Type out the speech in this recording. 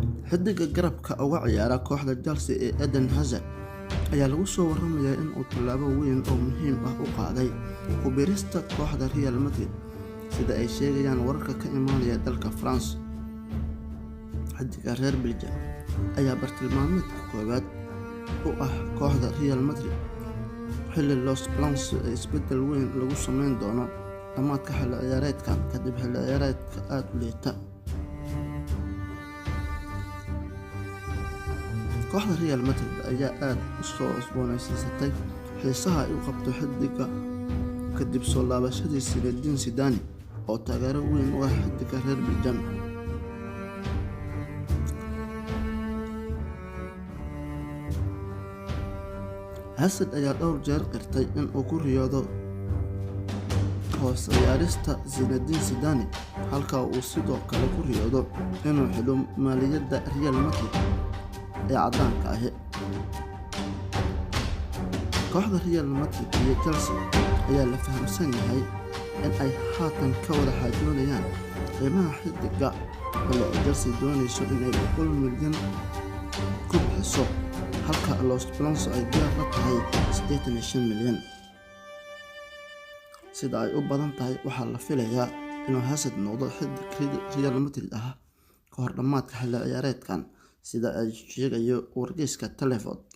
Xiddiga garabka uga ciyaara kooxda Chelsea ee Eden Hazard ayaa lagu soo waramayaa in uu tallaabo weyn oo muhiim ah u qaaday ku biirista kooxda Real Madrid, sida ay sheegayaan wararka ka imaanaya dalka France. Xiddiga reer Belgium ayaa bartilmaameedka koowaad u ah kooxda Real Madrid xilli Los Blancos ay isbeddel weyn lagu sameyn doono dhammaadka xilli ciyaareedkan kadib xilli ciyaareedka aad u liita. Kooxda Real Madrid ayaa aad u soo cusboonaysiisatay xiisaha ay u qabto xiddiga kadib soo laabashadii Zinedine Zidane oo taageero weyn u ah xiddiga reer Belgium. Hazard ayaa dhowr jeer qirtay in uu ku riyoodo hoos ciyaarista Zinedine Zidane, halka uu sidoo kale ku riyoodo inuu xidho maaliyadda Real Madrid ee caddaanka ahi. Kooxda Real Madrid iyo Chelsea ayaa la fahamsan yahay in ay haatan ka wada xaajoonayaan qiimaha xiddiga, xilli ay Chelsea dooneyso in ay 100 milyan ku bixiso, halka Los Blancos ay diyaar la tahay 85 milyan. Sida ay u badan tahay, waxaa la filayaa inuu Hazard noqdo xiddig Real Madrid ah ka hor dhammaadka xilli ciyaareedkan, sida uu sheegayo wargeyska Telegraph.